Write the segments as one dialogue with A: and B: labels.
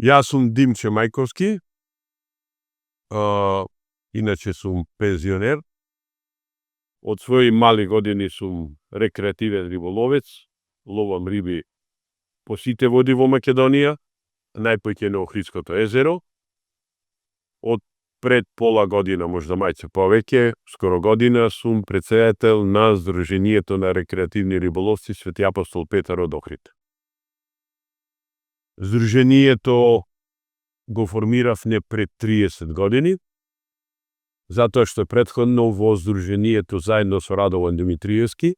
A: Јас сум Димче Мајковски, иначе сум пензионер. Од своји мали години сум рекреативен риболовец, ловам риби по сите води во Македонија, најпоќе на Охридското езеро. Од пред пола година, можда мајце повеќе, скоро година, сум претседател на Сдруженијето на рекреативни риболовци Свети апостол Петар од Охрид. Сдруженијето го формиравме пред 30 години, затоа што претходно во Сдруженијето заедно со Радован Димитриевски,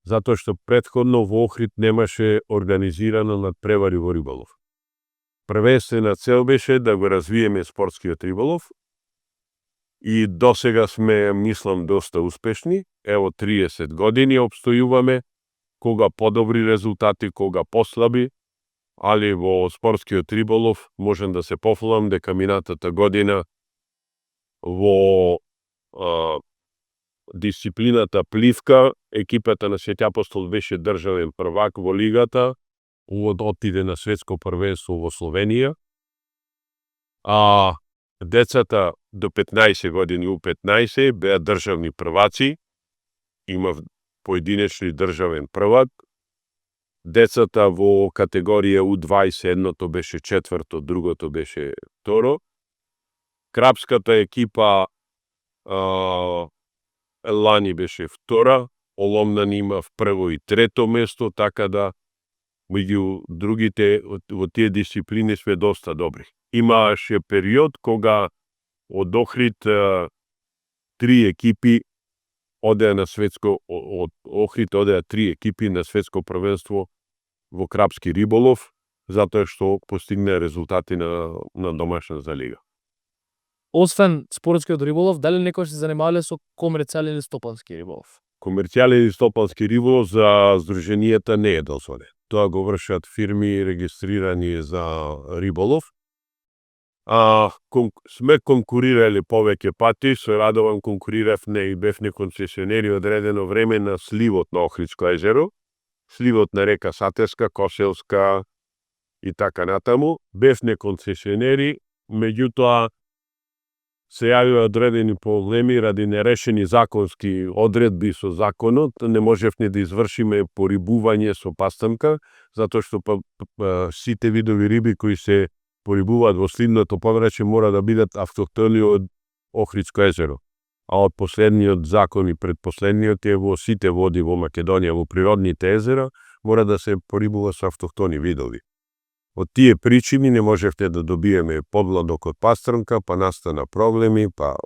A: затоа што претходно во Охрид немаше организирано надпревари во риболов. Првенствена цел беше да го развиеме спортскиот риболов и досега сме, мислам, доста успешни. Ево 30 години обстојуваме, кога подобри резултати, кога послаби, али во спортскиот риболов можам да се пофалам дека минатата година во дисциплината пливка екипата на Свети апостол беше државен првак во лигата, отиде на светско првенство во Словенија, а децата до 15 години У15 беа државни прваци, имав поединечни државен првак. Децата во категорија У20 едното беше четврто, другото беше второ. Крапската екипа лани беше втора, Оломнани имав прво и трето место, така да меѓу другите во тие дисциплини сме доста добри. Имаше период кога од Охрид 3 екипи одеа на светско, од Охрид одеа 3 екипи на светско првенство во крапски риболов, затоа што постигна резултати на домашната лига.
B: Освен спортскиот риболов, дали некој се занимавале со комерцијален или стопански риболов?
A: Комерцијален и стопански риболов за Сдруженијата не е дозволен. Тоа го вршат фирми регистрирани за риболов. Сме конкурирали повеќе пати, со Радован конкуриравме и бевме концесионери одредено време на сливот на Охридско езеро, сливот на река Сатеска, Коселска и така натаму. Бевме концесионери, меѓутоа се јавија одредени проблеми ради нерешени законски одредби со законот, не можевме да извршиме порибување со пастанка, затоа што сите видови риби кои се порибуваат во сливното подрачје мора да бидат автохтони од Охридско езеро. А од последниот закон и предпоследниот е во сите води во Македонија, во природните езера, мора да се порибува со автохтони видови. Од тие причини не можевте да добиеме подладок од пастрнка, па настана проблеми, па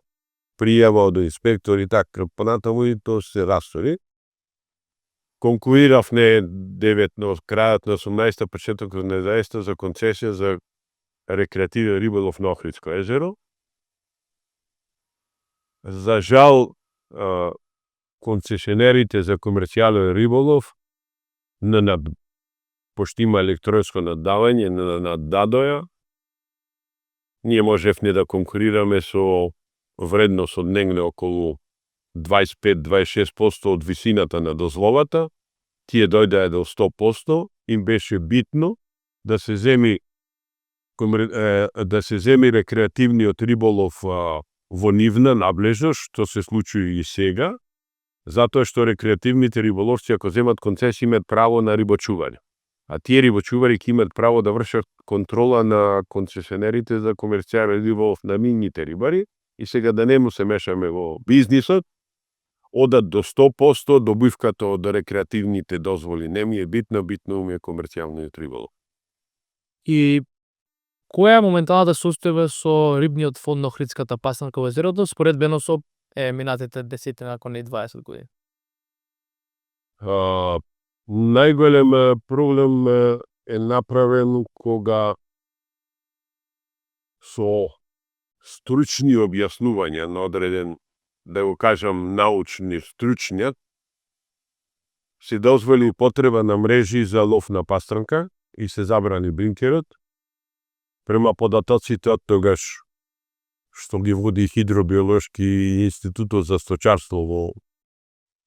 A: пријава од инспектори, така понатаму и тоа се растори. Конкуриравме крајот на 18-та, почетокот на 19-та за концесија за рекреативен риболов на Охридско езеро. За жал, концесионерите за комерцијален риболов пошто има електронско наддавање, наддадоја. Ние можевме да конкурираме со вредност од негде околу 25-26% од висината на дозволата. Тие дојдеа до 100%, им беше битно да се земи рекреативниот риболов во нивна наблежност, што се случи и сега, затоа што рекреативните риболовци, ако земат концесија, имаат право на рибочување. А тие рибочувари ќе имаат право да вршат контрола на концесионерите за комерцијален риболов на минните рибари и сега да не му се мешаме во бизнисот, одат до 100%, добивката од рекреативните дозволи не ми е битно ми е комерцијалниот риболов.
B: И која е моменталната состојба со рибниот фонд на Охридската пастанка во езерото, споредбено со минатите 10 након и 20 години?
A: Најголем проблем е направен кога со стручни објаснувања на одреден, да го кажам, научни стручњак, се дозволи потреба на мрежи за лов на пастранка и се забрани блинкерот. Према податоците од тогаш што ги води Хидробиолошки институтот за сточарство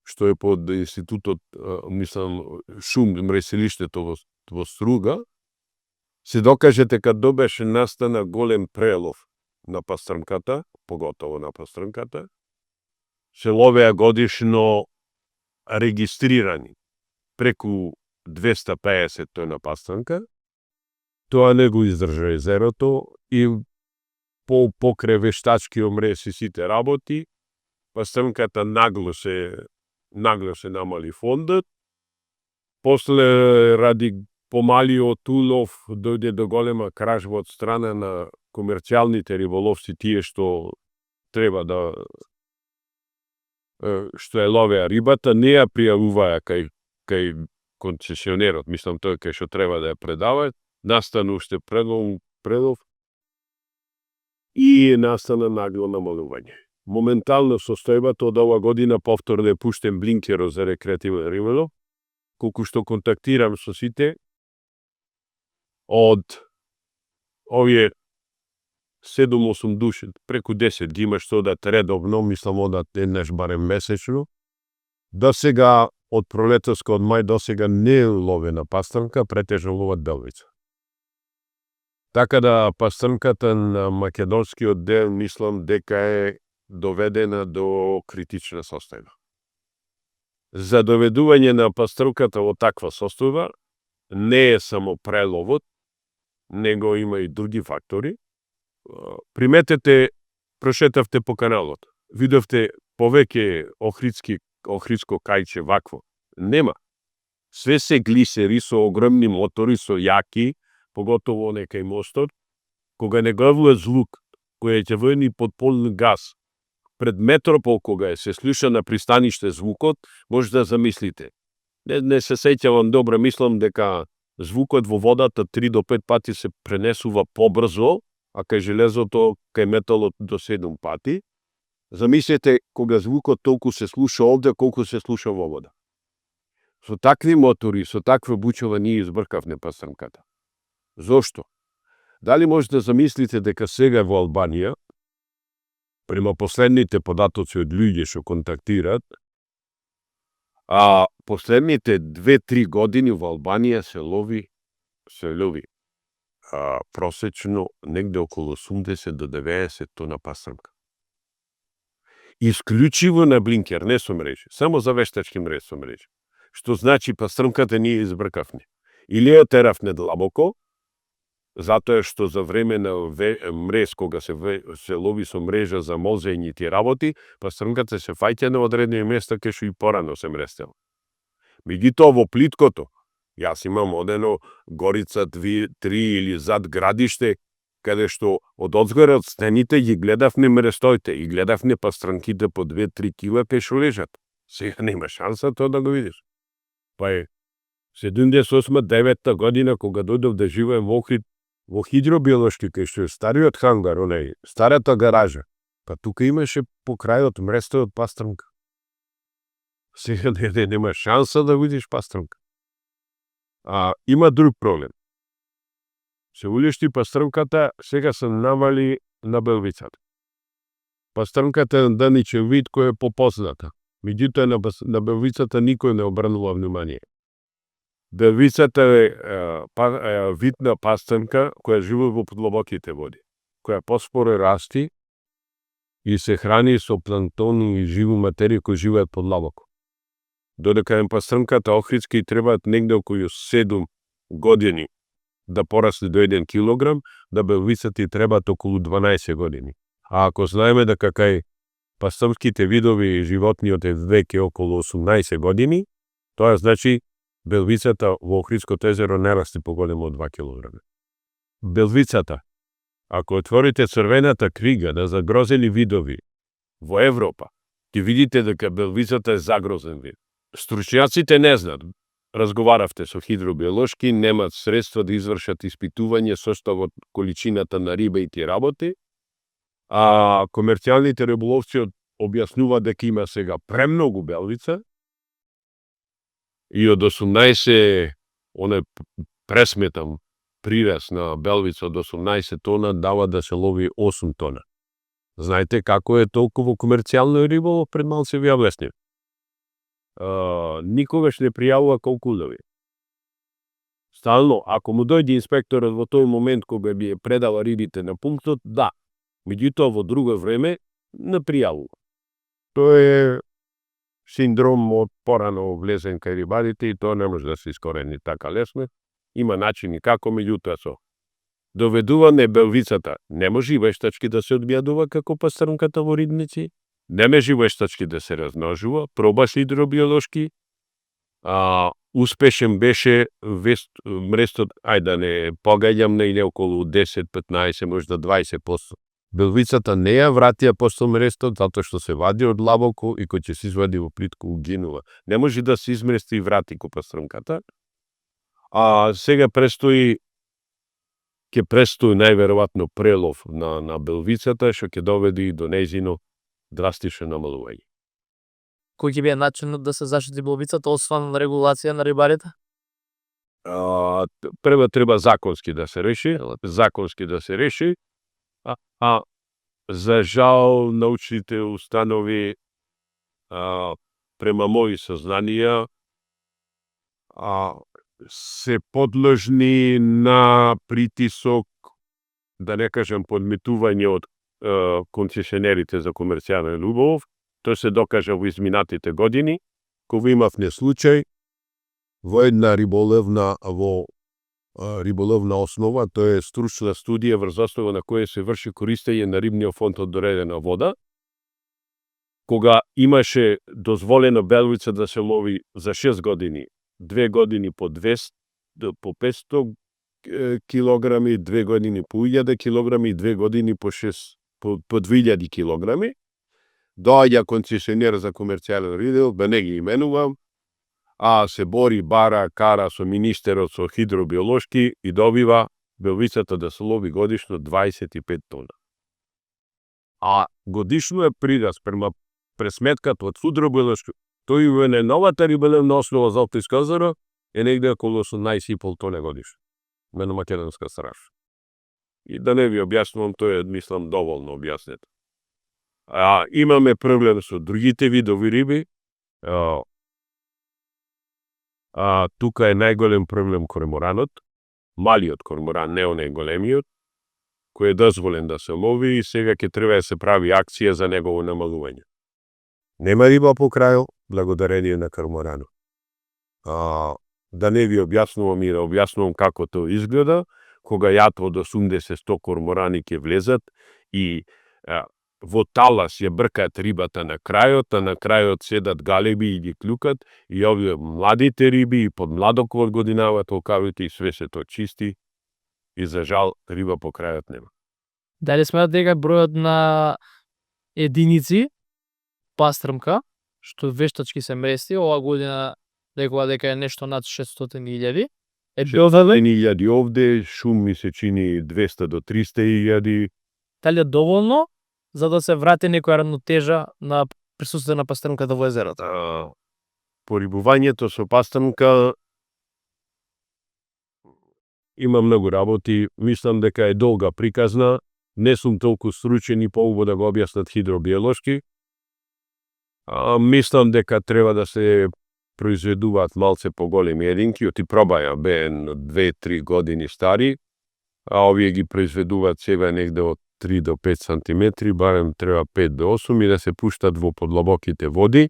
A: што е под институтот, мислам, Шум, мреселиштето во Струга, се докажете кад добеше настана голем прелов на пастрмката, поготово на пастрмката, се ловеа годишно регистрирани преку 250 тона пастрнка. Тоа не го издржа езерото и покрај вештачки омрез и сите работи, пастрнката нагло се намали фондот. После, ради помалиот улов, дојде до голема кражба од страна на комерцијалните риболовци, тие што треба да што ја ловеа рибата, не ја пријавуваа кај концесионерот, мислам тој кај што треба да ја предава, настана уште прелов и настана нагло намалување. Моментално состојбата од ова година повторно е пуштен блинкерот за рекреативен риболов, колку што контактирам со сите, од овие 7-8 души, преку 10 ги има што одат редовно, мислам одат еднаш барем месечно. До сега, од пролетоска, од мај до сега не е ловена пастрнка, претежно ловат белвица. Така да пастрнката на македонскиот дел, мислам дека е доведена до критична состојба. За доведување на пастрнката во таква состојба не е само преловот, него има и други фактори. Приметете, прошетавте по каналот, видовте повеќе охридско кајче вакво. Нема. Све се глисери со огромни мотори, со јаки, поготово некај мостот. Кога не главува звук, кој ќе војни под полн газ, пред метропол кога се слуша на пристаниште звукот, може да замислите. Не се сеќавам добро, мислам дека звукот во водата 3 до 5 пати се пренесува побрзо, а кај железото, кај металот до 7 пати. Замислете кога звукот толку се слуша овде, колку се слуша во вода. Со такви мотори, со таква бучава ние избркавме пастрнката. Зошто? Дали може да замислите дека сега во Албанија, према последните податоци од луѓе што контактираат, последните 2-3 години во Албанија се лови просечно негде околу 80 до 90 тона пастрнка. Исклучиво на блинкер, не со мрежи, само за вештачки мрез со мрежи. Што значи пастрнката ние избркавме. Или ја теравме длабоко, затоа што за време на мрез, кога се лови со мрежа за молзење и тие работи, пастрнката се фаќа на одредени места кај што и порано се мрестела. Меѓутоа во плиткото, јас имам одено Горица 2-3 или зад градиште, каде што од одзгоре од стените ги гледавме мрестоите и гледавме пастрнките по 2-3 кила кај што лежат. Сега нема шанса тоа да го видиш. Па е 78-9 година, кога дојдов да живеем во Охрид, во хидробиолошки, кај што е стариот хангар, старата гаража, па тука имаше по крајот мресто од пастрнка. Сега нема шанса да видиш пастрнка. Има друг проблем. Се улешти пастрнката, сега се навали на белвицата. Пастрнката е даничен вид кој е попозната. Меѓутоа на белвицата никој не обрнува внимание. Белвицата е вид на пастрнка која живее во подлабоките води, која поспоро расти и се храни со планктон и живу материја кои живеат подлабоко. Додека е пастрнката охридска и требаат негде околу 7 години да порасне до 1 килограм, да белвицата и требаат околу 12 години. А ако знаеме дека кај пастрнските видови животниот е веќе околу 18 години, тоа значи белвицата во Охридското езеро не расте поголемо од 2 килограми. Белвицата, ако отворите црвената книга на загрозени видови во Европа, ќе видите дека белвицата е загрозен вид. Стручњаците не знаат. Разговаравте со хидробиолошки, немаат средства да извршат испитување со што количината на риба и тие работи, а комерцијалните риболовци објаснуваат дека има сега премногу белвица и од 18, пресметам прирас на белвица од 18 тона дава да се лови 8 тона. Знаете како е толку комерцијално риболов, пред малце ви објаснив. Никогаш не пријавува колку улови. Стално, ако му дојде инспекторот во тој момент кога би ја предала рибите на пунктот, да. Меѓутоа во друго време не пријавува. Тоа е синдром од порано влезен кај рибарите и тоа не може да се искорени така лесно. Има начини како, меѓутоа со доведување белвицата не може и вештачки да се одбијадува како пастрнката во рибници, не може вештачки да се размножува, пробаш хидробиолошки, успешен беше мрестот, ајде да не погаѓам, негде околу 10, 15, можда 20%. Белвицата не ја вратија после мрестот, затоа што се вади од лабоко и кој ќе се извади во плитко угинува. Не може да се измрести и врати ко пастрнката. Сега ќе престои најверојатно прелов на белвицата, што ќе доведе и до нејзино драстично намалување.
B: Кој ќе биде начинот да се заштити белвицата освен регулација на рибарите?
A: Прво треба законски да се реши, за жал научните установи према мои сознанија се подложни на притисок, да не кажам подметување од концесионерите за комерцијален риболов. Тоа се докажа во изминатите години, кога имавме случај во една риболовна основа, тоа е стручна студија врз основа на која се врши користење на рибниот фонд од доредена вода, кога имаше дозволено белвица да се лови за 6 години, 2 години по 500 килограми, 2 години по 1000 килограми и 2 години по 2000 килограми, доаѓа концесионер за комерцијален риболов, да не ги именувам, се бори, бара, кара со министерот, со хидробиолошки и добива белвицата да се лови годишно 25 тона. Годишно е прирас према пресметката од хидробиолошки, тој е новата риболовна основа за Оптишко езеро е негде околу 18,5 тона годишно на македонска страна. И да не ви објаснувам, тоа е, мислам, доволно објаснето. Имаме проблем со другите видови риби. Тука е најголем проблем корморанот, малиот корморан, не оној големиот, кој е дозволен да се лови и сега ќе треба да се прави акција за негово намалување. Нема риба по крајот, благодарение на корморанот. Да не ви објаснувам и да објаснувам како тоа изгледа, кога јато од 80-100 корморани ќе влезат и во талас ја бркаат рибата на крајот, а на крајот седат галеби и ги клюкат, и овие младите риби и под младокот годинават окавите и све се тоа чисти, и за жал риба по крајот нема.
B: Дали сметат дека бројот на единици пастрмка, што вештачки се мрести, ова година рекува дека е нешто над 600.000, е доволно?
A: 600.000 овде, шум ми се чини 200 до 300.000.
B: Дали е доволно за да се врати некоја равнотежа на присуствие на пастрмката во езерото?
A: Порибувањето со пастрмка има многу работи, мислам дека е долга приказна, не сум толку стручен и поубаво да го објаснат хидробиолошки. Мислам дека треба да се произведуваат малце поголеми единки, оти пробаја бе 2-3 години стари, овие ги произведуваат сега негде од 3 до 5 сантиметри, барем треба 5 до 8 и да се пуштат во подлабоките води.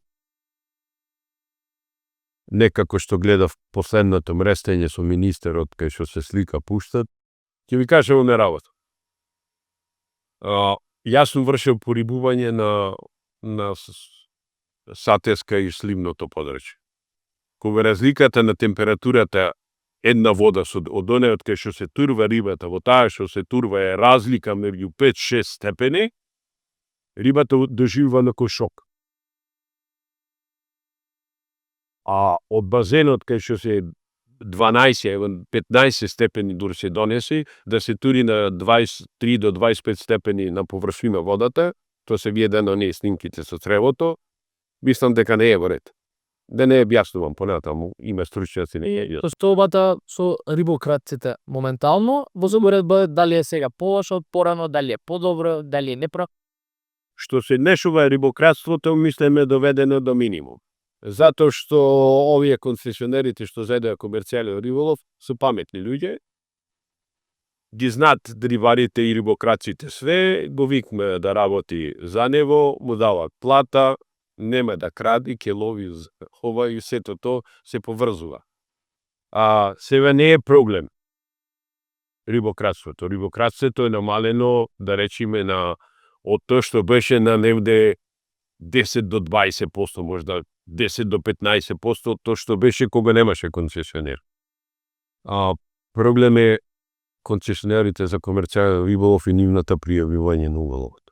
A: Некако што гледав последното мрестење со министерот кај што се слика пуштат, ќе ви кажам една работа. Јас сум вршил порибување на сатеска и сливното подрачје. Кога разликата на температурата една вода од онеот кај што се турва рибата во таа што се турва е разлика меѓу 5-6 степени, рибата доживува некој шок. Од базенот кај што се 12-15 степени дури се донеси, да се тури на 23 до 25 степени на површина водата, тоа се виде на оние снимките со цревото, мислам дека не е во ред. Да не објаснувам понатаму, има стручњаци не е.
B: Состојбата со рибократците моментално во заборедба, дали е сега полоша од порано, дали е подобро, дали е неправ?
A: Што се днешува рибократството, мислам е доведено до минимум. Затоа што овие концесионерите што зедеа комерцијален риболов се паметни луѓе, ги знаат рибарите и рибокраците све, го викме да работи за него, му даваат плата, нема да кради, ќе лови ова и сето тоа се поврзува. А сега не е проблем рибократството. Рибократството е намалено, да речеме, од тоа што беше на невде 10 до 20%, можда 10 до 15% од тоа што беше кога немаше концесионер. Проблем е концесионерите за комерцијален риболов и нивната пријавување на уловот.